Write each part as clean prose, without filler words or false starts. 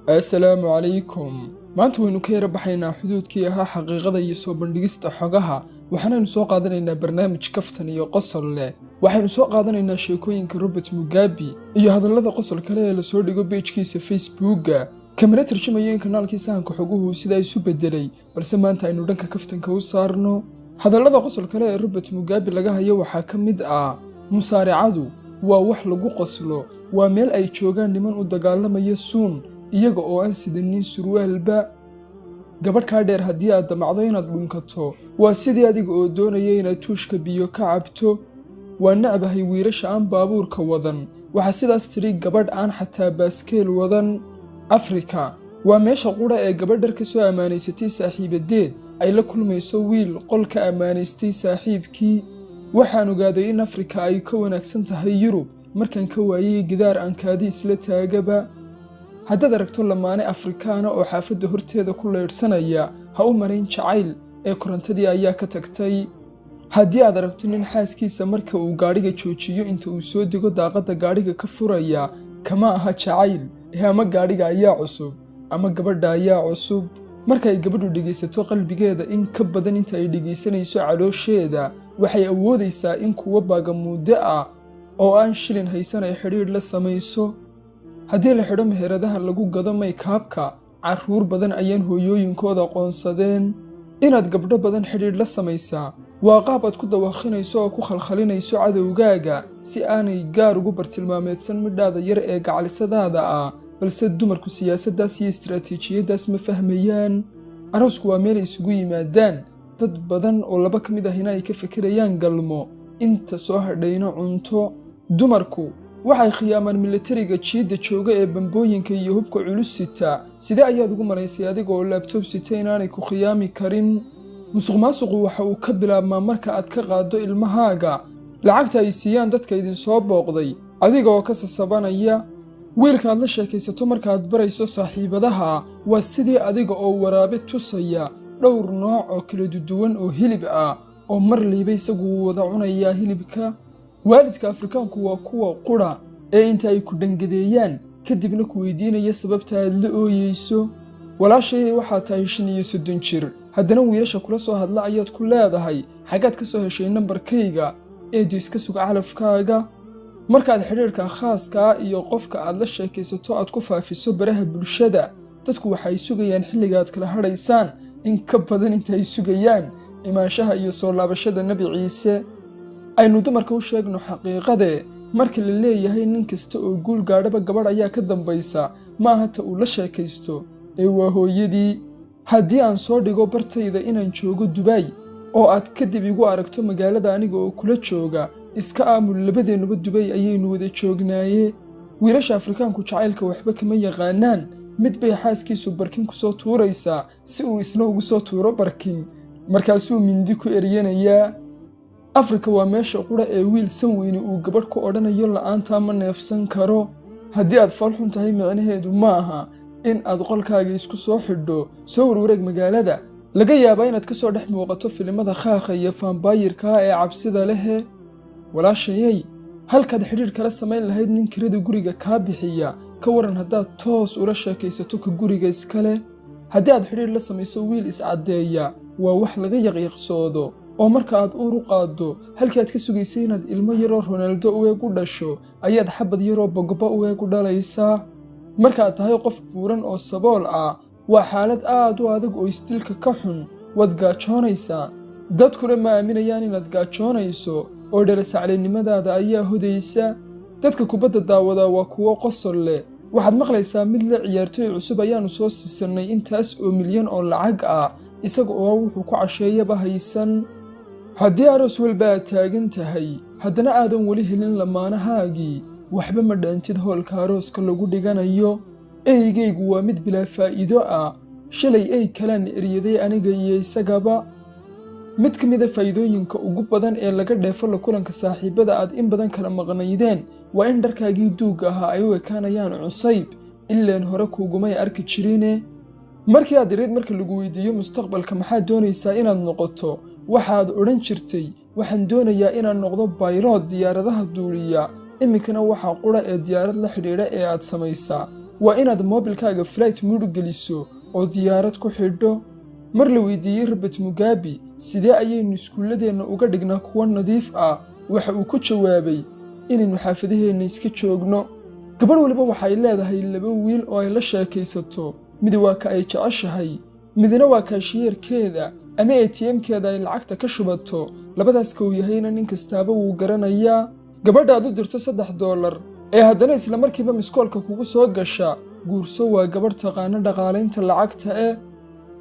Assalaamu calaykum. Maanta waynu ka yara baxaynaa xuduudkii ahaa xaqiiqada iyo soo bandhigista xogaha. Waxaanaynu soo qaadanaynaa barnaamij kaftan iyo qosol leh. Waxaynu soo qaadanaynaa sheekooyinka Robert Mugabe iyo hadallada qosol kale ee lasoo dhigo page-kiisa Facebooka. Kamana tarjumaya in kanaalkii sahanka xoguhu sidaa isu bedelay, balse maanta aynu dhanka kaftanka u saarno. Hadallada qosol kale ee Robert Mugabe laga hayo waxaa ka mid ah: "Musaaricadu waa wax lagu qoslo, waa meel ay joogaan niman u dagaalamaya suun iyaga oo aan sidanin surwaalba. Gabadh kaa dheer haddii aad damacdo inaad dhunkato, waa sidii adiga oo doonaya inaad tuushka biyo ka cabto. Waa necbahay wiilasha aan baabuurka wadan." Waxaa sidaas tidhi gabadh aan xataa baaskeel wadan. Afrika waa meesha qudha ee gabadh dhar ka soo ammaanaysatay saaxiibadeed ay la kulmayso wiil qol ka ammaanaystay saaxiibkii. Waxaan ogaaday in Afrika ay ka wanaagsan tahay Yurub markaan ka waayey gidaar aan kaadi isla taagaba. Haddaad aragto lamaane Afrikaana oo xaafadda horteeda ku leydhsanaya, ha u marayn jacayl ee korontadii ayaa ka tagtay. Haddii aad aragto nin xaaskiisa marka uu gaadhiga joojiyo inta uu soo dego daaqadda gaadhiga ka furaya, kama aha jacayl ee ama gaadhiga ayaa cusub ama gabadha ayaa cusub. Marka ay gabadhu dhegaysato qalbigeeda in ka badan inta ay dhegaysanayso caloosheeda, waxay awoodaysaa in kuwo baagamuuddo ah oo aan shilin haysan ay xidhiidh la samayso. Haddii la xidho meheradaha lagu gado makeup-ka, carruur badan ayaan hooyooyinkooda aqoonsadeen. Inaad gabdho badan xidhiidh la samaysaa waa qaab aad ku dawakhinayso oo ku khalkhalinayso cadowgaaga si aanay gaar ugu bartilmaameedsan midhaada yar ee gacalisadaada ah, balse dumarku siyaasaddaas iyo istaraatiijiyaddaas ma fahmayaan. Aroosku waa meel ay isugu yimaadaan dad badan oo laba ka mid ahina ay ka fekerayaan galmo, inta soo hadhayna cunto. Dumarku waxay khiyaamaan militariga jiidda jooga ee bambooyinka iyo hubka culus sita. Sidee ayaad ugu maraysay adiga oo laptop sita inaanay ku khiyaami karin? Musuqmaasuqu waxa uu ka bilaabmaa marka aad ka qaaddo ilmahaaga lacagta ay siiyaan dadka idinsoo booqday adiga oo ka sasabanaya. Wiilka aad la sheekaysato markaad barayso saaxiibadaha waa sidii adiga oo waraabe tusaya dhowr nooc oo kala duwan oo hilib ah, oo mar liiba isagu wada cunayaa hilibka. Waalidka Afrikaanku waa kuwa qudha ee inta ay ku dhangadeeyaan kadibna ku weydiinaya sababta aad la ooyeyso. Walaashay, waxaa tahay 35 jir, haddana wiilasha kula soo hadla ayaad ku leedahay: "Xaggaad ka soo heshay nambarkayga?" Eedu, iska sug calafkaaga. Markaad xidhiidhka khaaska iyo qofka aad la sheekaysato aad ku faafiso baraha bulshada, dadku waxay sugayaan xilligaad kala hadhaysaan in ka badan inta ay sugayaan imaanshaha iyo soo laabashada Nebi Ciise. Aynu dumarka u sheegno xaqiiqade: marka la leeyahay nin kasta oo guul gaadhaba gabadh ayaa ka dambaysa, ma aha ta uu la sheekaysto ee waa hooyadii. Haddii aan soo dhigo bartayda inaan joogo Dubai oo aad kadib igu aragto magaalada aniga oo kula jooga, iska aamul, labadeennuba Dubay ayaynu wada joognaaye. Wiilasha Afrikaanku jacaylka waxba kama yaqaanaan. Mid bay xaaskiisu barkin ku soo tuuraysaa si uu isna ugu soo tuuro barkin, markaasuu mindi ku eryanayaa. Afrika waa meesha qura ee wiil san weyne uu gabadh ku odhanayo: "La'aantaa ma neefsan karo." Haddii aad foolxun tahay, micnaheedu ma aha in aad qolkaaga isku soo xidho. Soo warwareeg magaalada, laga yaabaa inaad ka soo dhex muuqato filimada khaakha iyo vampire-ka ee cabsida lehe. Walaashayay, halkaad xidhiidh kala samayn lahayd nin kirada guriga kaa bixiya, ka waran haddaad toos ula sheekaysato ka guriga iskale? Haddii aad xidhiidh la samayso wiil iscaddeeya, waa wax laga yaqyaqsoodo, oo marka aad uur u qaaddo, halkii aad ka sugaysay inaad ilmo yaroo Ronaldo u eeg u dhasho ayaad xabad yaroo Pogba u eeg u dhalaysaa. Markaad tahay qof buuran oo sabool ah, waa xaalad aad u adag oo isdilka ka xun. Waad gaajoonaysaa, dadkuna ma aaminayaan inaad gaajoonayso, oo dhalasaclinimadaada ayaa hodaysa. Dadka kubadda daawadaa waa kuwo qosol leh. Waxaad maqlaysaa mid la ciyaartoy cusub ayaannu soo siisannay intaas oo milyan oo lacag ah, isaga oo wuxuu ku casheeyaba haysan. Haddii aroos walba aad taagan tahay haddana aadan weli helin lamaanahaagii, waxba ma dhaantid hoolka arooska lagu dhiganayo. Eygaygu waa mid bilaa faa'iido ah. Shalay ey kalaan eryaday aniga iyo isagaba. Mid ka mid a faa'iidooyinka ugu badan ee laga dheefo la kulanka saaxiibada aad in badan kala maqnaydeen waa in dharkaagii duugga ahaa ay u ekaanayaan cusayb, ileen hore kuugumay arki jirine. Markii aad irid marka lagu weydiiyo mustaqbalka maxaad doonaysaa inaad noqoto, waxaad odhan jirtay: "Waxaan doonayaa inaan noqdo pilot diyaaradaha duuliya." Iminkana waxaa qura ee diyaarad la xidhiidha ee aad samaysaa Waa inaad moobilkaaga flight mode geliso oo diyaarad ku xidho. Mar la weydiiyey Robert Mugabe sidee ayaynu iskuulladeenna uga dhignaa kuwo nadiif ah, waxa uu ku jawaabay inaynu xaafadaheenna iska joogno. Gabadh waliba waxay leedahay laba wiil oo ay la sheekaysato. Mid waa ka ay jeceshahay, midna waa kaashiyeerkeeda ama ATM-keeda ay lacagta ka shubato. Labadaas ka uu yahayna nin kastaaba wuu garanayaa. Gabadha aad u dirto $3 ee haddana isla markiiba missed call-ka kugu soo gasha, guurso, waa gabadh taqaana dhaqaalaynta lacagta. Ee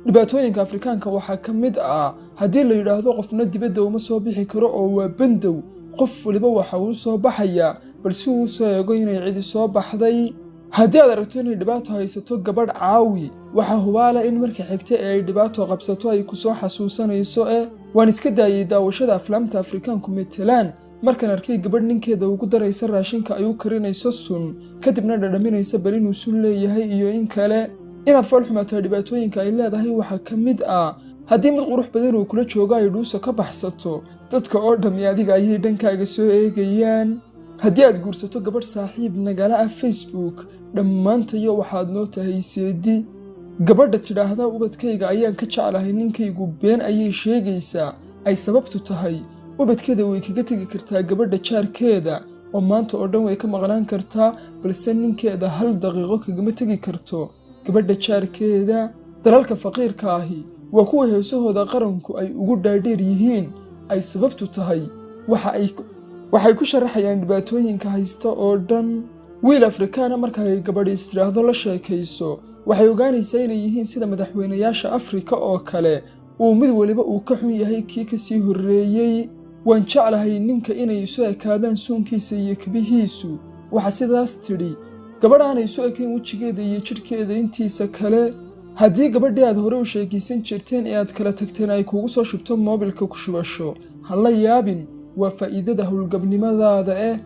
dhibaatooyinka Afrikaanka waxaa ka mid ah haddii la yidhaahdo qofna dibadda uma soo bixi karo oo waa bandow, qof waliba waxa uu soo baxayaa balse uu soo eego inay cidi soo baxday. Haddii aad aragto inay dhibaato haysato gabadh, caawi. Waxaa hubaala in marka xigta ee ay dhibaato qabsato ay ku soo xasuusanayso. Ee waan iska daayey daawashada aflaamta Afrikaanku metelaan markaan arkay gabadh ninkeeda ugu daraysa raashinka ay u karinayso sun, kadibna dhadhaminaysa bal inuu sun leeyahay iyo in kale. Inaad fool xumaataa dhibaatooyinka ay leedahay waxaa ka mid ah haddii mid qurux badan uu kula joogo ay dhuuso ka baxsato, dadka oo dhammi adiga ayay dhankaaga soo eegayaan. Haddii aad guursato gabadh saaxiib nagala ah Facebook, dhammaantayo waxaad noo tahay seedi. Gabadha tidhaahda ubadkayga ayaan ka jeclahay ninkaygu, been ayay sheegaysaa. Ay sababtu tahay ubadkeeda way kaga tegi kartaa gabadha jaarkeeda oo maanta oo dhan way ka maqnaan kartaa, balse ninkeeda hal daqiiqo kagama tegi karto gabadha jaarkeeda. Dalalka faqiirka ahi waa kuwa heesahooda qaranku ay ugu dhaadheer yihiin. Ay sababtu tahay waxay ku sharaxayaan dhibaatooyinka haysta oo dhan. Wiil Afrikaana marka ay gabadhi istiraahdo la sheekayso, waxay ogaanaysaa inay yihiin sida madaxweynayaasha Afrika oo kale, uu mid waliba uu ka xun yahay kii ka sii horreeyey. Waan jeclahay ninka inay isu ekaadaan suunkiisa iyo kabihiisu. Waxaa sidaas tidhi gabadh aanay isu ekayn wejigeeda iyo jidhkeeda intiisa kale. Haddii gabadhii aad hore u sheekaysan jirteen ee aad kala tagteen ay kugu soo shubto moobilka ku shubasho, ha la yaabin, waa faa'iidada howlgabnimadaada. Eh,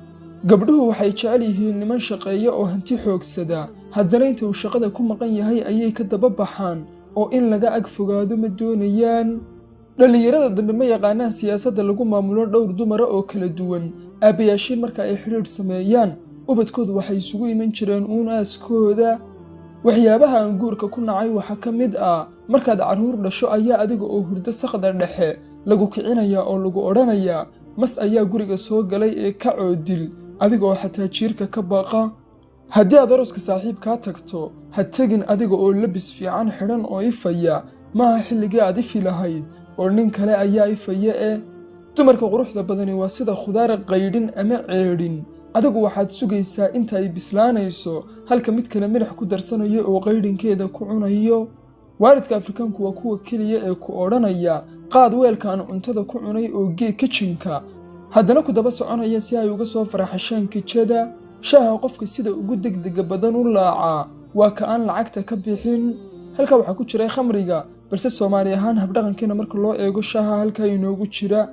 gabdhuhu waxay jecel yihiin niman shaqeeya oo hanti xoogsada, haddana inta uu shaqada ku maqan yahay ayay ka daba baxaan oo in laga ag fogaado ma doonayaan. Dhallinyarada dambe ma yaqaanaan siyaasadda lagu maamulo dhowr dumara oo kala duwan. Aabbayaashiin marka ay xidhiidh sameeyaan, ubadkoodu waxay isugu iman jireen uun aaskooda. Waxyaabaha aan guurka ku nacay waxaa ka mid ah markaad carruur dhasho ayaa adiga oo hurdo saqda dhexe lagu kicinayaa oo lagu odhanayaa mas ayaa guriga soo galay ee ka coodil, adiga oo xataa jiirka ka baqa. Haddii aad arooska saaxiibkaa tagto, ha tegin adiga oo labis fiican xidhan oo ifaya. Maaha xilligii aad ifi lahayd oo nin kale ayaa ifaya. Eh, dumarka quruxda badani waa sida khudaar qaydhin ama ceedhin. Adigu waxaad sugaysaa inta ay bislaanayso, halka mid kale milix ku darsanayo oo qaydhinkeeda ku cunayo. Waalidka Afrikaanku waa kuwa keliya ee ku odhanaya qaad weelka aan cuntada ku cunay oo gee kitchen-ka, haddana ku daba soconaya si ay uga soo faraxashaan kijada. Shaaha qofka sida ugu degdega badan u laacaa waa ka aan lacagta ka bixin. Halkaa waxaa ku jiray khamriga, balse Soomaali ahaan habdhaqankeena marka loo eego shaaha halkaa inoogu jira.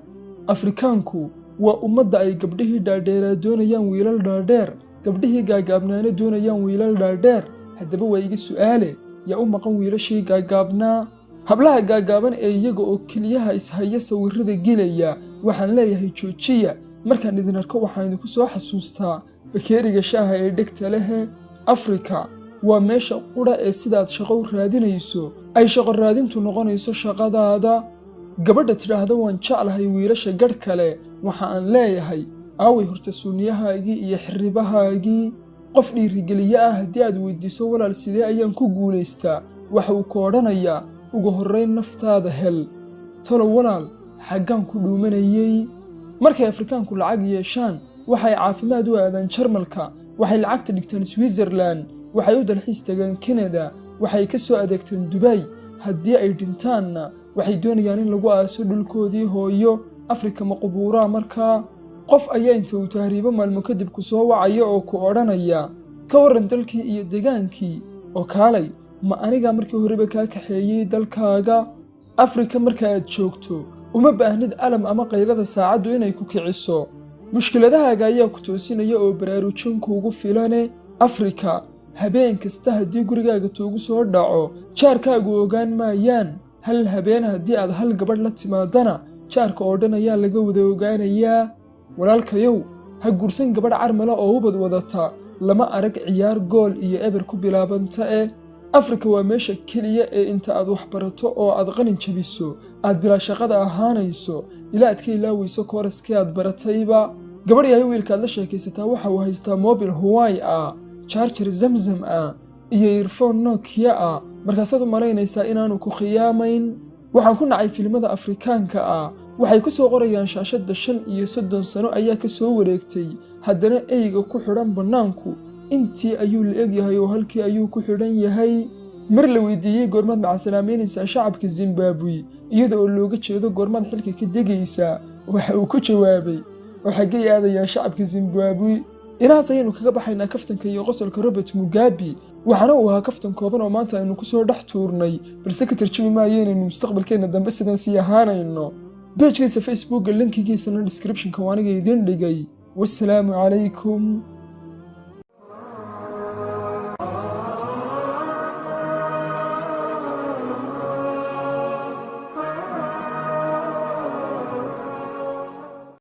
Afrikaanku waa ummadda ay gabdhihii dhaadheeraa doonayaan wiilal dhaadheer, gabdhihii gaagaabnaana doonayaan wiilal dhaadheer. Haddaba waa iga su'aale, yaa u maqan wiilashii gaagaabnaa? Hablaha gaagaaban ee iyaga oo keliyaha ishaya sawirrada gelaya, waxaan leeyahay joojiya. Markaan idin arko waxaan idinku soo xasuustaa bakeeriga shaaha ee dhegta lehe. Afrika waa meesha qudha ee sidaad shaqo u raadinayso ay shaqo raadintu noqonayso shaqadaada. Gabadha tidhaahda waan jeclahay wiilasha gadh kale, waxa aan leeyahay aaway horta suuniyahaagii iyo xirribahaagii? Qof dhiirigeliye ah haddii aad weydiiso walaal sidee ayaan ku guulaystaa, waxa uu ku odhanayaa ugu horrayn naftaada hel. Talo walaal, xaggaan ku dhuumanayey? Markay Afrikaanku lacag yeeshaan waxay caafimaad u aadaan Jarmalka, waxay lacagta dhigtaan Switzerland, waxay u dalxiis tagaan Kanada, waxay ka soo adeegtaan Dubay. Haddii ay dhintaanna waxay doonayaan in lagu aaso dhulkoodii hooyo. Afrika ma qubuuraa? Markaa qof ayaa inta uu tahriibo maalmo kadib ku soo wacaya oo ku odhanaya ka warran dalkii iyo degaankii, oo kaalay, ma anigaa markii horeba kaa kaxeeyey dalkaaga? Afrika marka aad joogto uma baahnid alarm ama qaylada saacaddu inay ku kiciso. Mushkiladahaaga ayaa ku toosinaya oo baraarujin kuugu filane. Afrika habeen kasta haddii gurigaaga tuugu soo dhaco, jaarkaagu ogaan maayaan. Hal habeen haddii aad hal gabadh la timaadana, jaarka oo dhan ayaa laga wada ogaanayaa. Walaalkayow, ha guursan gabadh carmala oo ubad wadata. Lama arag ciyaar gool iyo eber ku bilaabanta. Afrika waa meesha keliya ee inta aad wax barato oo aad qalin jabiso aad bilaa shaqada ahaanayso ilaa aad ka ilaaweyso kooraskii aad baratayba. Gabadh yahay, wiilka aad la sheekaysataa waxa uu haystaa mobil Huawei ah, charger Zamzam ah iyo earphone Nokia ah. Markaasaad u malaynaysaa inaanu ku khiyaamayn. Waxaan ku nacay filimada Afrikaanka ah. Waxay ku soo qorayaan shaashadda 35 sano ayaa ka soo wareegtay, haddana eyga ku xidhan bannaanku intii ayuu la egyahay oo halkii ayuu ku xidhan yahay. Mar la weydiiyey goormaad macasalaameynaysaa shacabka Zimbabwe, iyada oo looga jeedo goormaad xilka ka degaysaa, waxa uu ku jawaabay: "Oo xaggay aadayaan shacabka Zimbabwe?" Inahaas ayaynu kaga baxaynaa kaftanka iyo qosolka Robert Mugabe. Waxaana uu ahaa kaftan kooban oo maanta aynu kusoo dhex tuurnay, balse ka tarjumi maayo inaynu mustaqbalkeenna dambe sidan sii ahaanayno. Page-kiisa Facebooka linkigiisana description-ka waa aniga idiin dhigay. Wasalaamu calaykum.